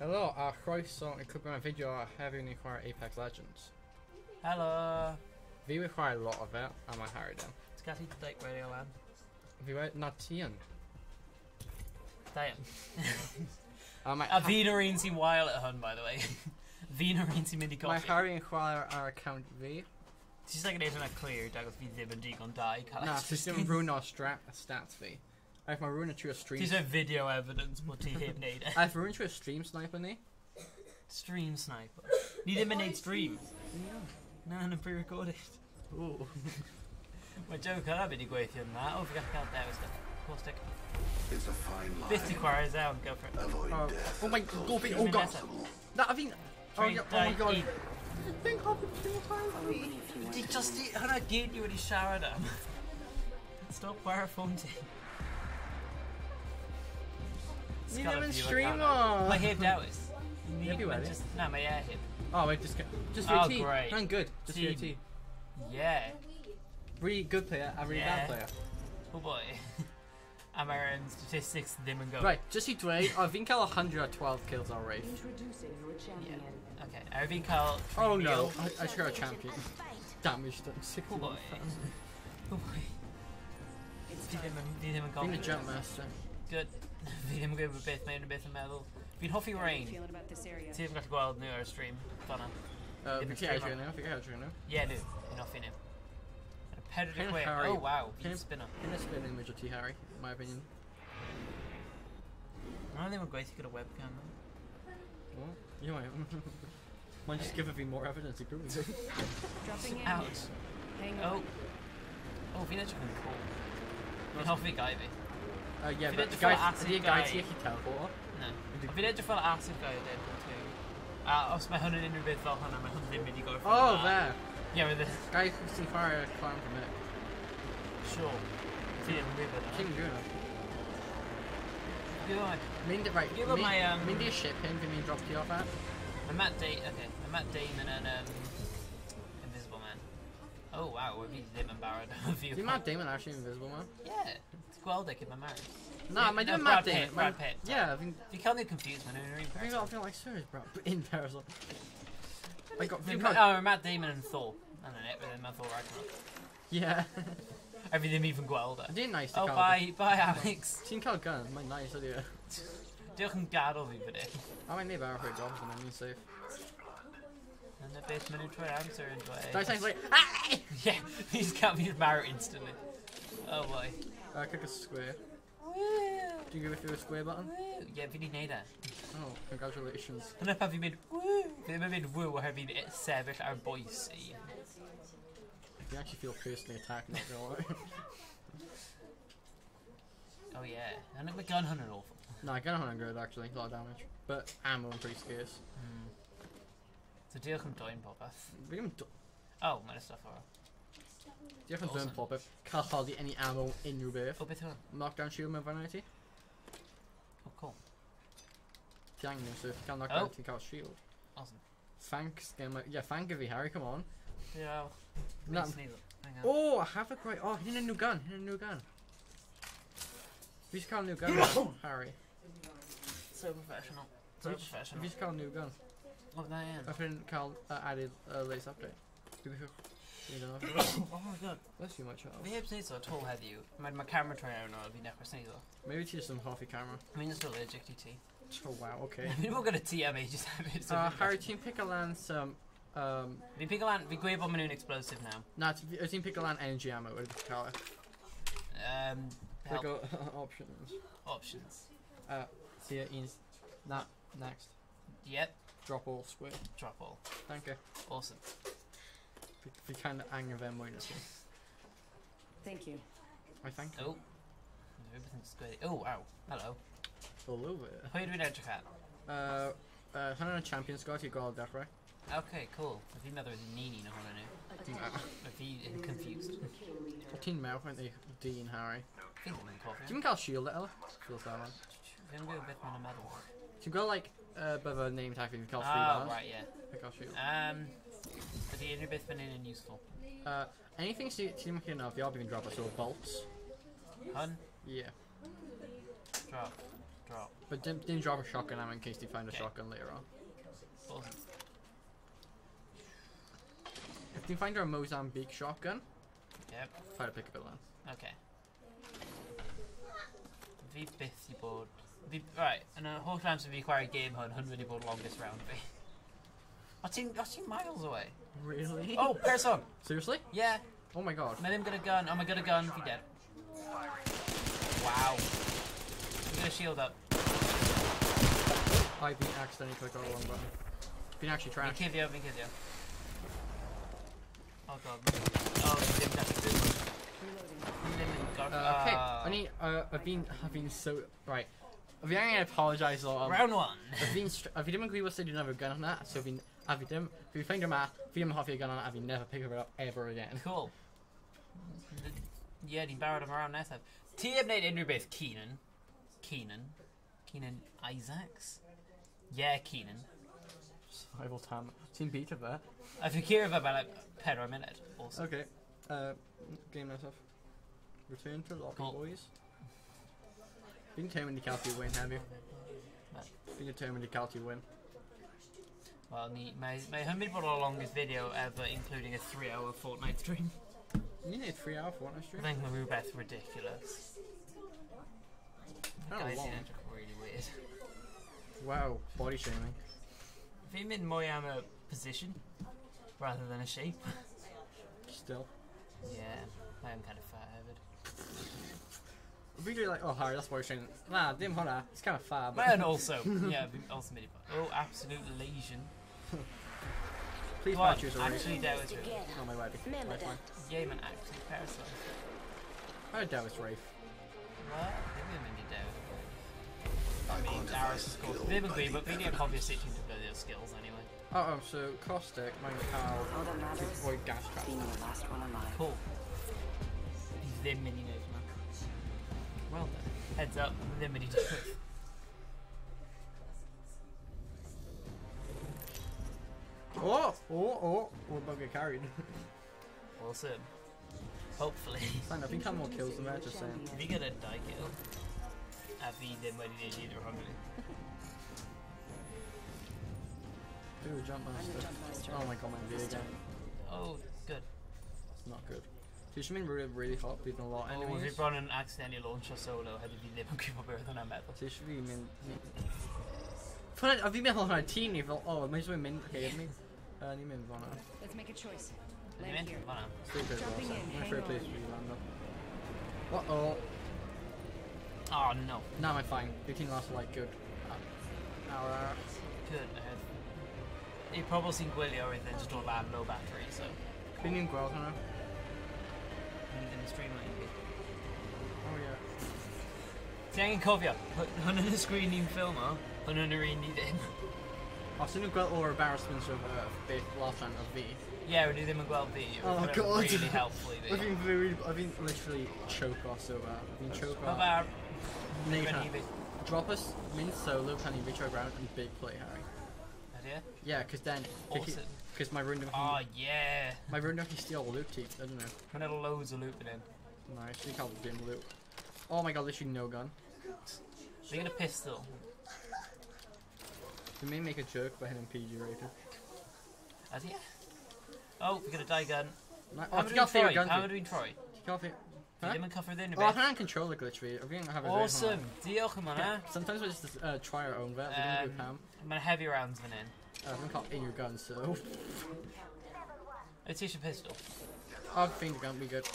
Helo, a chroeso i cwpl mewn fideo a heddiw ni'n chwarae Apex Legends. Helo! Fi wedi chwarae lot o fe, a mae Harry ddim. Ti'n gallu dweud radio lan? Fi wedi... Na, ti yn. Da iawn. A mae, A fi'n yr un sy'n wael at hwn, by the way. Fi'n yr un sy'n mynd i mae golli. Harry yn chwarae ar account fi. Ti'n just like gwneud hwnna clear, dagos fi ddim yn digon da i cael Na, extra ti ddim yn skins. rwyno stats fi. A if mae rhywun yn trio stream... Ti eisiau video evidence bod ti heb wneud e. A if rhywun yn trio stream sniper ni... Stream sniper. Ni ddim yn neud stream. Na, yn pre-recorded. Ooh. Mae Joe Carr wedi gweithio yna. O, fi gallu cael dewis da. Cool stick. It's a fine line. Byth ti chwarae down, go for it. Avoid Oh, death. oh my as god, closely oh as god. possible. Na, a fi'n... Oh, Three, yeah, oh my dau, god. un. Fi'n cofio two times. Ti just i... Hwnna gyd ni wedi siarad am. Stop chwarae ffôn ti. Ni ddim yn streamo! Mae heb dewis. Ni, Heb i mae wedi. just, na, mae e heb. Oh, wait, just Oh, for your team. great. I'm good. Just for your Team. team. Yeah. Really good player a really Yeah. bad player. Oh boy. A mae'r statistics ddim yn go. Right, just i dweud, o, fi'n cael 112 kills ar Wraith. Introducing your champion. Okay, a fi'n cael... Oh no, I should go champion. Damage done, Oh boy. 61,000. Oh boy. It's Fi time. ddim yn, fi ddim yn Fi'n a gofyn. jump master. Good. Fi ddim yn gwybod beth mae unrhyw beth yn meddwl. Fi'n hoffi How are you Rain. feeling about this area? Ti ddim yn gallu gweld nhw ar y stream. Fanna. Ddim Fi'n yn cael streamo. nhw, fi'n cael nhw. Ie, nhw. Fi'n hoffi nhw. Pedwar deg Hen chwech. Harry. Oh, wow. Fi'n Hen- spinner. Hyn y spin image o ti, Harry, in my opinion. Mae ddim yn gweithio gyda webcam. What? You know, Mae'n just give fi more evidence i prove it. Dropping in. Out. Hang Oh. on. Oh, fi'n edrych yn cool. Fi'n hoffi guy fi. Yeah, Fi'n but edrych guy, fel acid ydy y guy guy. ti allu teleport? No. Ydy- Fi'n edrych fel acid guy o Deadpool 2. A os mae hwn yn unrhyw beth fel hwnna, mae hwn ddim mynd i gorffen. Oh, yn dda. there. Ie, mae the... Guy sy'n chwarae clown from it. Sure. Fi ddim yn gwybod King hwnna. Juno. Gwybod, Mynd, right, Gwybod mae, mynd i'r ship hyn, fi'n mynd drop ti off at. Mae Matt Damon... Okay, mae Matt Damon yn Invisible Man. Oh, wow, fi ddim yn barod am y view. Di Matt Damon actually Invisible Man? Yeah, ti'n gweld e cyn mae married. Na, mae No, ddim Brad Matt Pitt, Damon. Brad Pitt. Yeah, fi'n... Fi'n cael nhw confused, maen nhw'n yr un Fi'n person. fel, fi'n like, serious, bro. In person. I got, fi'n Fi'n cael... Oh, mae Matt Damon yn Thor. I don't know, bydd yn Thor Ragnarok. Yeah. A fi ddim even gweld e. Ydy'n nice to Oh, cael... bye, bye Alex. Ti'n cael gun, mae'n nice, ydy e. Diolch yn gadael fi fan hyn. A mae'n neb arall o'i jobs yn mynd safe. Yna beth maen nhw'n troi amser yn dweud. 2 seconds later, ah! Yeah, fi just cael fi'n marw instantly. Oh boy. Click a square. Woo! Do you give it through a square button? Woo! Yeah, fi di wneud e. Oh, congratulations. Hwna pan fi'n mynd woo! Fi ddim yn mynd woo oherwydd fi'n sefyll ar bwys i. You actually feel personally attacked, not gonna lie. Oh yeah. And mae gun hwn yn awful. Nah, gun hwnna'n good actually, a lot of damage. But ammo yn pretty scarce. So diolch am dwyn popeth. Fi ddim Oh, mae'n stuff o'r. Diolch am dwyn Awesome. popeth. Cael hardly any ammo unrhyw beth. Oh, beth yw hwn? Knockdown shield mewn fan ti. Oh, cool. Ti angen nhw, so if you cael knockdown, Oh. ti'n cael shield. Awesome. Thanks, game. Yeah, thank fi, Harry, come on. Diolch. Na- Fi'n sneeze. Hang on. Oh, I have a great. Oh, hyn a new gun. Hyn a new gun. Fi just cael new gun, now, Harry. So professional. So Fi professional. just cael new gun. Oh, da iawn. I've been cael added latest update. You don't know. Oh my god. Bless you, my child. Fi heb sneezo at all heddiw. Mae ma camera troi arno a fi'n dechrau sneezo. Maybe it's just some hoffi camera. Fi'n just allergic i ti. Oh wow, okay. Fi'n bod gyda ti am ages hefyd. So fi'n- Harry, ti'n pick a lan some. Fi'n pigo lan, fi'n gweud bod maen nhw'n explosive now. Na, ti'n pick a lan energy ammo wedi cael e. Help. Pick options. Options. See ya, un. Na, next. Yep, Drop all square. drop all. Thank you. Awesome. Fi kind of angen fe mwy na ti. Thank you. I thank you. Oh. Rhywbeth yn sgwyddi. Oh, wow. Hello. Hello there. Pwy dwi'n edrych at? Hwnna'n y champion squad i gweld dechrau. Okay, cool. Fi'n meddwl oedd ni'n un ohonyn nhw. Na. Fi yn confused. O ti'n mewn yn ei dyn, Harry. Fi ddim yn cofio. Ti'n cael shield Ella? Feels that one. Fi ddim yn gwybod beth mae'n meddwl. Ti'n gweld, like, bydde name tag fi'n cael three Oh, bars? right, yeah. Fi'n cael shield. Ydy unrhyw beth fan hyn yn useful? Anything ti'n mynd i fi, I'll be drop us all bolts. Hwn? Yeah. Drop. Drop. But didn't drop a shotgun ammo in case you find a Okay. shotgun later on. Awesome. If you find a Mozambique shotgun, Yep. try to pick up it then. Okay. Fi byth I bod... Fi, right, yn y holl amser fi chwarae game hwn, hwn wedi bod longest round fi. O ti'n miles away. Really? Oh, person! Seriously? Yeah, Oh my god. mae ddim gyda gun. Oh, mae gyda gun, fi dead. Wow. Fi gyda shield up. I've been accidentally clicked on the wrong button. Been actually Fi'n trash. cuddio, fi'n cuddio. Oh god. Oh, fi ddim gallu byw. Reloading. Fi ddim yn gor- Okay, Ah. I need. I've been so right. Fi angen apologise lot. Round one. I've fi ddim yn gwybod sut i defnyddio gun hwnna, so fi'n a fi ddim fi ffeindio ma, fi ddim yn hoffi y gun hwnna, a fi never pick it up ever again. Cool. Yeah, ni'n barod am y round nesaf. Ti heb wneud unrhyw beth, Keenan. Keenan. Keenan Isaacs? Yeah, Keenan. Survival time. Ti'n beat of fe. A fi curo fe by like 4 munud. Awesome. Okay. Game nesaf. Return to lobby, Cool. boys. Fi'n determined i cael ti win heddiw. Right. Fi'n determined i cael ti win. Wel, ni, mae hwn wedi bod y longest video ever, including a 3-hour Fortnite stream. Ni'n neud 3 hour Fortnite I stream? think mae rhywbeth ridiculous. Not Guys long. sy'n edrych really weird. Wow, body shaming. Fi'n mynd mwy am y position, rather than a shape. Still. Yeah, I am kind of fat hefyd. Fi really like, oh Harry, that's body shaming. Nah, dim hwnna. It's kind of fab. Mae yn also, yeah, fi'n also mynd i bod. Oh, absolute lesion. Please Go on, patch yours already. actually dewis rhywun. Oh, my wedi. Remember Right, fine. Yeah, mae'n actually person. I dewis Rafe. What? Ddim yn mynd i dewis Rafe. I mean, Darius, of course. Ddim yn gwir, but fi'n i'n cofio sut ti'n defnyddio skills anyway. Oh, so caustic, mae'n cael All that matters avoid gas is trap. being the last one alive. Cool. Fi ddim mynd i wneud hwnna. Well done. Heads up, ddim mynd i dewis. Oh, we're about to get carried. Awesome. Hopefully. Fine, I think I'm more kills than that, just saying. Fi gyda dau kill. A fi ddim wedi gwneud either ohonyn nhw. Do a jump I'm the master. jump master. Oh my god, my V again. Oh, good. It's not good. So you should mean really, really hot, leaving a lot of Oh, fi enemies. bron yn accidentally launch o solo, hefyd fi ddim yn gwybod beth oedd hwnna'n meddwl. So you should be mynd... Fwn, a fi'n meddwl hwnna tîm ni fel, oh, mae'n just mynd, okay, ni. Ni'n mynd fan'na. Let's make a choice. Ni'n Land mynd here. fan'na. Stay good, Dropping in, My hang favorite place on. to land up. Uh-oh. Oh, no. Nah, I'm fine. Your team lasts like good hour. Good. I pobl sy'n gwylio oedd yn just dod lan low battery, so... Fi'n ni'n gweld hwnna. Yn y stream line fi. Oh yeah. Ti angen cofio, hwn yn y sgrin ni'n ffilmo, hwn yn yr un ni ddim. Os ydyn nhw'n gweld all embarrassments of beth last round of fi. Yeah, rydw i ddim yn gweld fi. It Oh, was God. Really helpful i fi. I've been really, I've been literally choke off so bad. I've been choke Mae off. fe Neu ar... hwnna. fi. Drop us min solo pan i reach our ground and big play Harry. Ydy e? Yeah, cause then Awesome. Cause my random Oh, yeah. my random he steal loot team. I don't know. Mae'n loads o loot fan hyn. Nice. You can't dim loot. Oh my god, literally no gun. Fi gyda pistol. We may make a joke by him PG rated. Ydy e? Oh, fi gyda dau gun. Oh, Pam ti ydw gael i'n favorite troi? gun Pam fi? ydw i'n troi? Ti gael Fi Huh? ddim yn cyffwrdd unrhyw Oh, beth. hwnna'n controller glitch fi. Fi'n have a Awesome. Diolch am hwnna. Sometimes we just try our own vet. We don't do Pam. Mae'n heavy rounds fan hyn. Fi'n cael in your gun, so. Wyt ti eisiau pistol? Oh, finger gun, we good.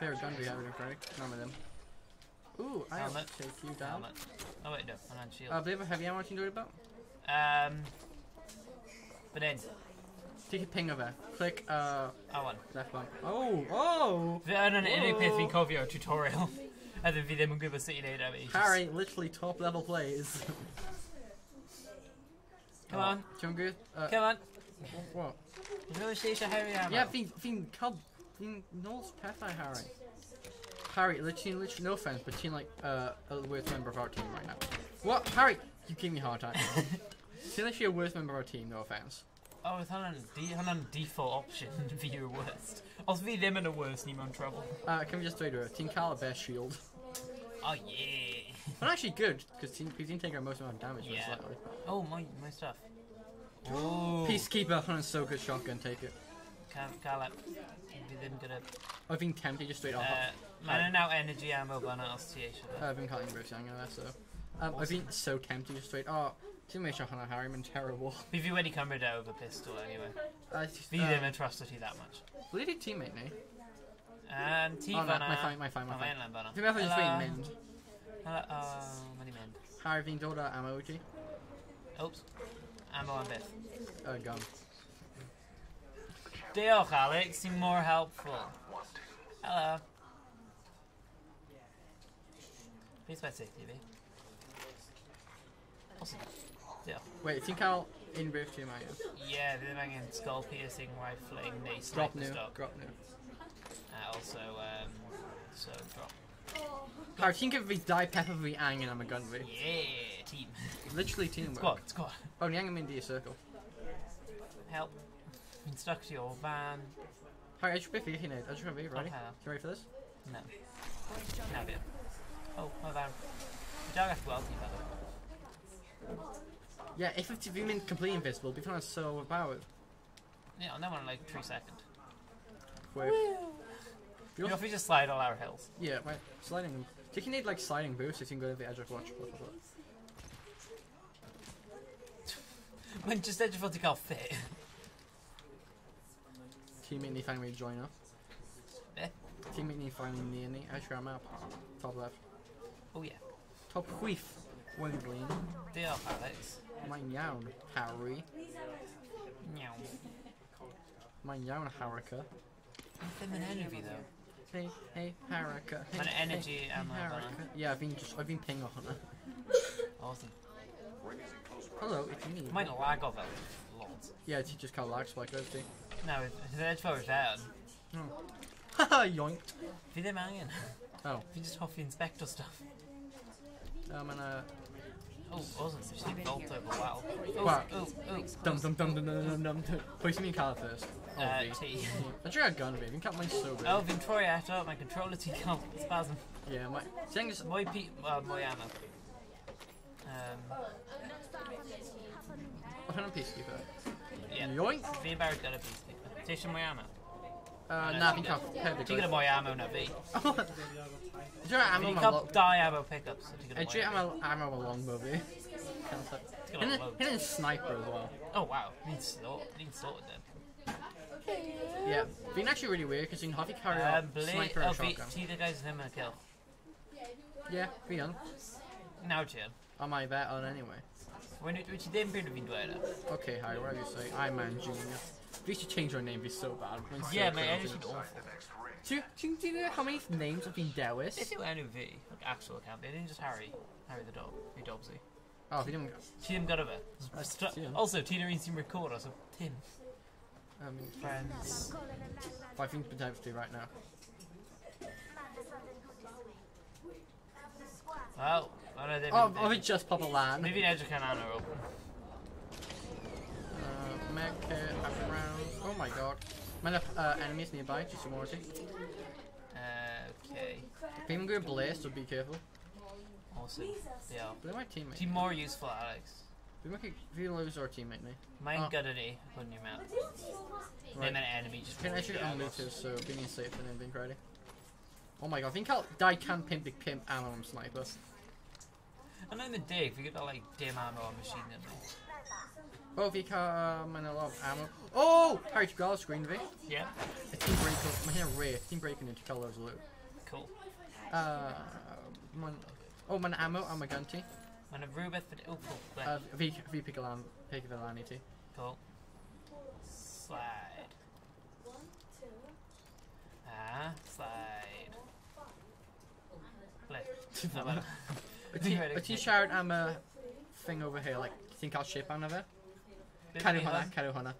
Favorite gun we have in Freddy. None of them. Ooh, I have Helmet. to take you down. Helmet. Oh wait, no, hwnna'n shield. Do they have a heavy ammo ti'n dweud about? Fan hyn. Take a ping of it. Click, A one. left one. Oh, oh! Fe yn yn unig peth fi'n Whoa. cofio o'r tutorial. A ddim fi ddim yn gwybod sut i wneud e. Harry, literally top level plays. Come on. Ti'n good? Come on. What? Rwy'n eisiau heavy ammo. Yeah, fi'n cael, fi'n nôl pethau, Harry. Harry, literally, no offense, but ti'n like, a worst member of our team right now. What? Harry, you gave me a heart attack. Ti'n literally a worst member of our team, no offense. Oh, oedd hwnna'n default option fi yw'r worst. Os fi ddim yn y worst, ni mewn trouble. Can we just dweud rhywbeth? Ti'n cael y best shield. Oh yeah. But actually good, because team take our most amount of damage, most Yeah. likely. Oh, my stuff. Ooh. Peacekeeper, hwnna'n so good shotgun, take it. Cael e. Fi ddim gyda... I've been tempted just straight off. Mae yna now energy ammo fan'na os ti eisiau fe. I've been cael unrhyw sy'n angen so. I've been so tempted just straight, oh, ti'n eisiau hwnna, Harry, mae'n terrible. Fi wedi cymryd e over pistol anyway. Fi ddim yn trustio ti that much. Ble di teammate ni? Ti Oh, no, fan'na. mae fine, mae fine, O, mae mae fine. yn lan fan'na. Fi'n meddwl just fi'n mynd. Hello, oh, mae di mynd. Harry, fi'n dod â ammo i ti. Oops. Ammo am byth. Gun. Diolch, Alex. Ti'n more helpful. Hello. Please by safety fi. Awesome. Diolch. Wait, ti'n cael unrhyw ti yma, ie? Yeah, fi ddim angen skull piercing, rifling, neu Drop sniper new, stock. drop new. Also, so drop. Harry, ti'n gyda fi dau pethau fi angen am y gun fi. Yeah, team. Literally teamwork. Squad, squad. Oh, ni angen mynd i y circle. Help. Fi'n stuck to your van. Harry, edrych beth fi gallu neud. Edrych fi, ready? Okay. You ready for this? No. Na fi. Oh, my van. Fi dal gallu gweld ti, by the way. Yeah, if fi'n mynd completely invisible, bydd hwnna'n so overpowered. Yeah, ond that one like 3 second. Wait. You know if we just slide all our hills. Yeah, right. Sliding. Ti'n gallu neud like sliding boost if ti'n gwneud fi edrych watch. Watch, watch, watch. Mae'n just edrych fel ti cael fit. Teammate ni finally join up. Be? Teammate ni finally near ni. Edrych ar map. Top left. Oh yeah. Top chwith. Wayne Green. Diolch, Alex. Mae'n iawn, Harry. Iawn. Mae'n iawn, Harika. Ddim yn enw fi, though. Hey, hey, Harika. Hey, Mae'n energy hey, ammo fan'na. Harika. Yeah, I've been pingo hwnna. Awesome. Hello, it's me. Mae'n lago fel lot. Yeah, ti just cael lag spike, oes ti? No, it's edrych fel fewn. Haha, yoinked. Fi ddim angen. Oh. Fi just hoffi inspector stuff. Mae'n a... Oh, awesome. Just like vault over wow. Oh, Wow. oh, oh. Dum dum dum dum dum dum dum dum. Pwy sy'n mynd cael e first? Oh, fi. T. Edrych ar gun fi, fi'n cael mae'n so big. Oh, fi'n troi eto. Mae controller ti'n cael spasm. Yeah, mae... Ti'n just... Mwy mwy ammo. Oh, hwnna'n peacekeeper. Yeah. Yoink! Fi'n barod gyda peacekeeper. Ti eisiau mwy ammo? Na, fi'n cael Ti'n gyda mwy ammo na fi. Edrych ar ammo Fi'n ma cael lo- dau ammo pickups. So ti'n gyda mwy Edrych ammo. am ammo ma longbow fi. Ti'n gyda loads. Hyn yn sniper as well. Oh wow, ni'n sorted then. Yeah, fi'n actually really weird because fi'n hoffi cario sniper Oh, or shotgun. ti the guys ddim yn kill. Yeah, fi yn. Nawr ti yn. On my bet on anyway. Wyt ti ddim pryd fi'n dweud e? Okay, Harry, whatever you say. I'm Man Junior. We should change our name, be so bad. Mae'n so Yeah, mae cringe. enw ti'n awful. Do you know how many names have been dewis? Beth yw enw fi? Like actual account. It isn't just Harry. Harry the dog. Fi Dobsy. Oh, fi ddim... Ti ddim gyda fe. Ti yn. Also, ti'n yr un sy'n recordo, so Tim. Friends. I think potentially right now. Well, hwnna ddim Oh, yn oh, fi just pop a lan. Mi fi'n edrych yn anwyl. Medkit, half round. Oh my god. Mae'n enemies nearby, just a warning. Okay. Fi'n gwybod ble, so be careful. Awesome. Yeah. Ble mae teammate? Ti'n more useful, Alex. Fi'n fi lose our teammate ni. Mae'n Oh. gyda ni, hwn i'r map. Right. Ddim yn enemy, just Fi'n actually really unlooted, so fi'n ni'n safe yn fi'n credu. Oh my god, fi'n cael 255 ammo am sniper. Ond ddim yn dig, fi gyda like dim ammo on machine gun fi. Oh, fi cael, mae'n a lot of ammo. Oh! Harry, ti'n gweld screen fi? Yeah, Ti'n break, mae hynna'n rare, ti'n break yn ti'n cael loads o loot. cool. Oh, mae'n ammo am y gun ti. Mae'n rhywbeth fyd... Oh, cool. Ble. Fi pick lan, pick fe lan i ti. Cool. Slide. Ah, slide. Ble. No, wel. Wyt ti'n siarad am y thing over here, like, ti'n cael ship arno fe? Cadw hwnna, cadw hwnna.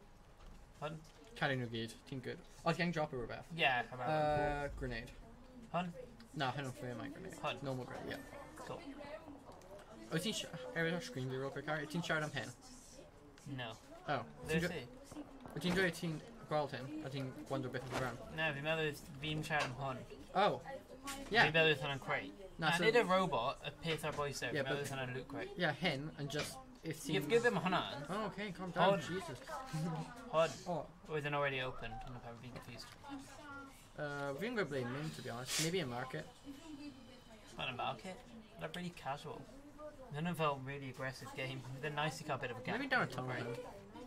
Hwn? Cadw nhw gyd, ti'n good. O, ti'n drop o rhywbeth? Yeah, about Grenade. Hwn? Na, hwn o'n ffrio mae'n grenade. Hwn? Normal grenade, yeah. Cool. Wyt ti'n siarad, screen fi real quick, Harry, wyt ti'n siarad am hyn? No. Oh. There's ti. Wyt ti'n dweud ti'n gweld hyn, a ti'n wonder beth yn rhan? No, fi'n meddwl fi'n siarad am hwn. Oh. Yeah. Fi'n meddwl hwnna'n crate. Na, I so, need a robot, a peth ar bwys there, Yeah, yeah, but- but... hwnna'n loot crate. yeah, hyn, and just... If You've ti'n... given him hwnna. Oh, okay, calm down, Hwn. Jesus. Hwn. Oh, Oedd yn already opened, ond I'm being confused. Fi'n gwybod ble mynd, to be honest. Maybe a market. Not a market. They're really casual. None of fel really aggressive game. They're nice to cael a bit of a gap. Maybe down a tunnel. Right.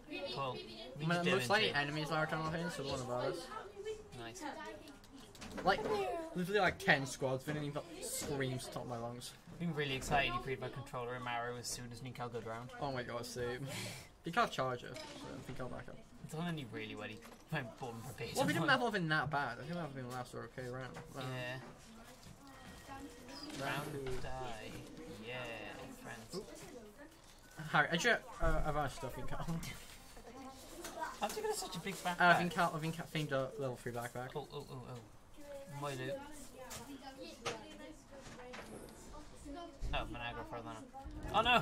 Then. Cool. We Mae just do most likely into. enemies lawr tunnel hyn, so one of ours. Nice. Like, literally like 10 squads, fi'n even screams to top of my lungs. Been really excited i pryd mae controller yn marw as soon as ni'n cael good round. Oh my god, same. Fi'n cael charger, so fi'n cael backup. It's hwnna'n ni really wedi mae'n bod yn prepared. Well, fi ddim yn meddwl fi'n that bad. I think I've been last or okay round. Round, Yeah. round Round two. die. Yeah, friends. Oop. Harry, edrych ar stuff fi'n cael. How's he got such a big backpack? Fi'n cael, fi'n cael ffeindio level 3 backpack. Oh, oh, oh, oh. Mwy loot. Oh, mae'n agor ffordd yna. Oh no!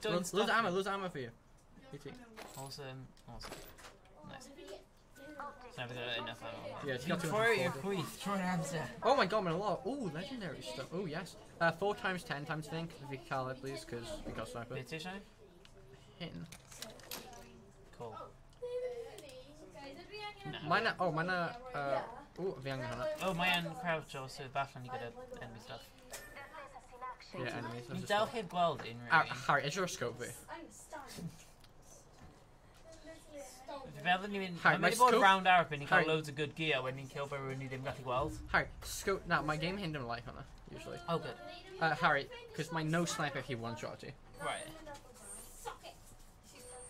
Don't Loads stop of ammo, me. loads of ammo for you. ET. Awesome, awesome. Nice. So never got enough ammo. Yeah, it's got Throw your 240. chwith, throw an answer. Oh my god, man, a lot. Oh, legendary stuff. Oh, yes. 4 times 10 times think, if you could call it, please, because we got sniper. Beth eisiau? Hitting. Cool. Na. Mae'n, oh, mae'n, oh, fi angen hwnna. Oh, mae yn crouch also, falle ni gyda enemy stuff. Yeah, enemies. Ni'n dal heb gweld unrhyw un. Harry, edrych ar scope fi. Fi feddwl ni'n mynd... Harry, Mae'n mae mynd i bod scope- round arall, ni'n cael Harry. loads o good gear when ni'n kill by rhywun ni ddim gallu gweld. Harry, scope, na, mae game hyn ddim yn like hwnna, usually. Oh, good. Harry, because my no sniper he one shot you. Right.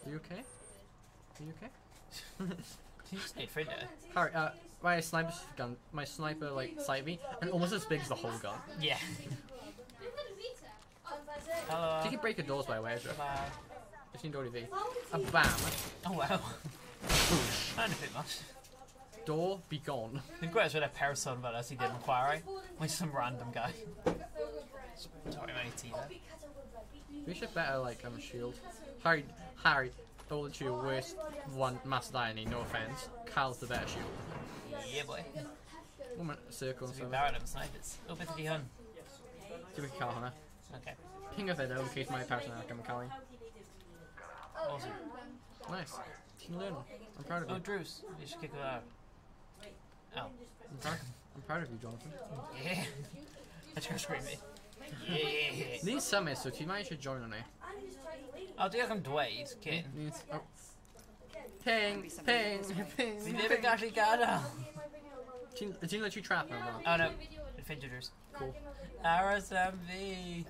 Are you okay? Are you okay? Ti'n just neud ffrindiau? Harry, my sniper's gun, my sniper like sight me, and almost as big as the whole gun. Yeah. Hello. Take a break of doors by the way, Ezra. Bye. It's in fi. A bam. Oh, wow. Boosh. Not a bit much. Door be gone. Fi'n gweld rhywun person fel yna sydd ddim yn chwarae. Mae'n some random guy. Sorry, mae'n ti there. We should better like shield. Harry, Harry, all the two worst one mass irony, no offense. Cal's the better shield. Yeah, boy. Woman circle and Fi'n stuff. barod am snipers. Oh, beth ydi hwn? See if we can cael hwnna. Okay. Ping of it though, in case my person yn cael un. Awesome. Nice. Ti'n learn. I'm proud of Oh, you. Drews. You should kick it out. Oh. I'm proud of you, Jonathan. Yeah. I just scream it. Yeah. Ni'n symud, so ti'n eisiau join ni. Oh, diolch am dweud, cyn. Ni'n... Oh. Ping, ping, ping, Fi ddim yn gallu gadael. Ti'n literally trap mewn hwnna. Oh no. Ffeindio Drews. Cool. Aros am fi.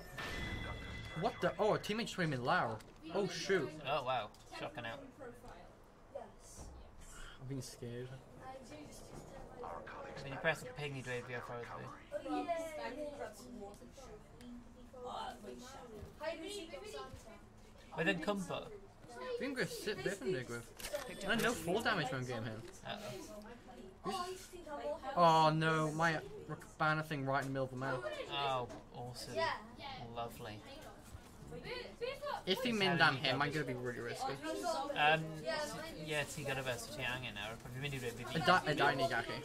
What the? Oh, a teammate just went mynd lawr. Oh shoot. Oh wow. Shotgun out. I've been scared. Our colleagues Fi di press y ping i dweud fi o'r ffordd fi. Oedd yn cwmpo. Fi'n gwybod sut beth yn digwydd. Picked I up no full damage mewn game hyn. Uh-oh. Oh no, my banner thing right in the middle of the map. Oh, awesome. Lovely. If fi'n mynd am hyn, mae'n gonna be really risky. Yeah, ti gyda fe, so ti angen nawr. Fi'n mynd i dweud fi Y fi. dau ni gallu.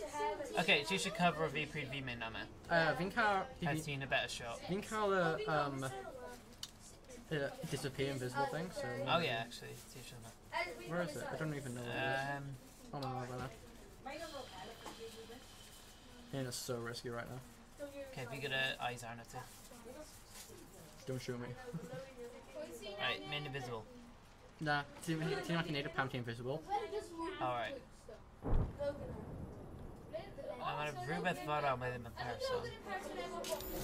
Okay, ti eisiau cover fi pryd fi'n mynd am e? Fi'n cael... Has ti'n a better shot. Fi'n cael y disappear invisible thing, so... Oh yeah, actually, ti eisiau hwnna. Where is it? I don't even know where it is. Oh my god, now. Man, it's so risky right now. Okay, fi gyda eyes arno ti. Don't shoot me. Right, mynd invisible. Nah, ti'n ti'n gallu neud y pam ti'n invisible. Alright. Mae yna rhywbeth fawr mae ddim yn person.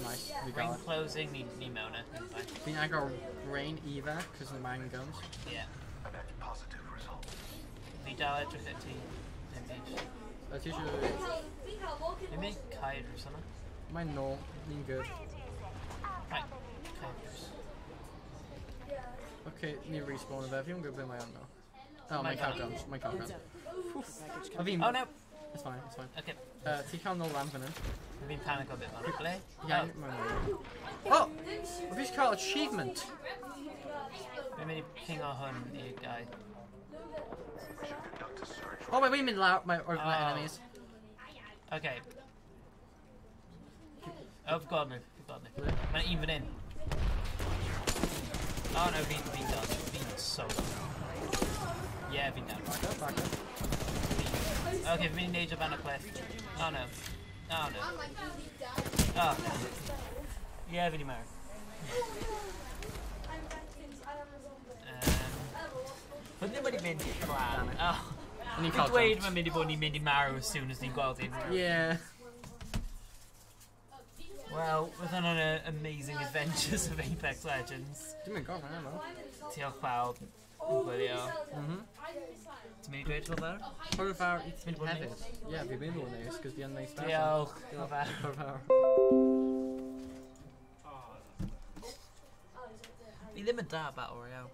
Nice, we Ring got it. closing, ni mewn e. Ni'n fine. Fi'n agor rain evac, cos the man guns. Yeah. A net positive result. Fi dal edrych at ti. Dim byd. Ti eisiau... Fi'n mynd cael drws yna. Mae'n nôl, ni'n good. Right, cael drws. Okay, ni respawn fe. Fi'n gwybod beth mae on now. Oh, mae'n cael guns, mae'n cael guns. Package A fi'n... Oh no! It's fine, it's fine. Okay, Ti'n cael nôl lan fan hyn? fi'n panic o bit man. Ble? Yeah, mae'n nôl. Oh! Fi eisiau cael achievement! Fi'n mynd i pingo hwn i'r guy. We should conduct a search. Oh, wait, mynd lawr, mae over my Oh. enemies. Okay, Oh, fi'n gweld nhw, fi'n gweld nhw. Ble? Mae'n un fan hyn. Oh no, fi'n done. Fi'n so done. Yeah, fi'n down. Back up, back up. Okay, fi'n mynd i neidio fan y cliff. Oh no. Oh no. Oh no. Yeah, fi di marw. Fe ddim wedi mynd i'r plan. Oh. O'n i'n Fi'n cael dweud jumps. mae'n mynd i bod ni'n mynd i marw as soon as ni'n gweld unrhyw. Yeah. Wel, roedd hwnna'n y amazing adventures of Apex Legends. Dwi'n mynd gofyn efo. Diolch pawb yn gwylio. Ti'n mynd i dweud hwyl fawr? Hwyl fawr i ti Mynd i bod yn hefyd. Ie, fi'n mynd i bod yn neis, cos fi yn neis person. Diolch. Hwyl fawr. Hwyl fawr. Fi ddim yn da Battle Royale.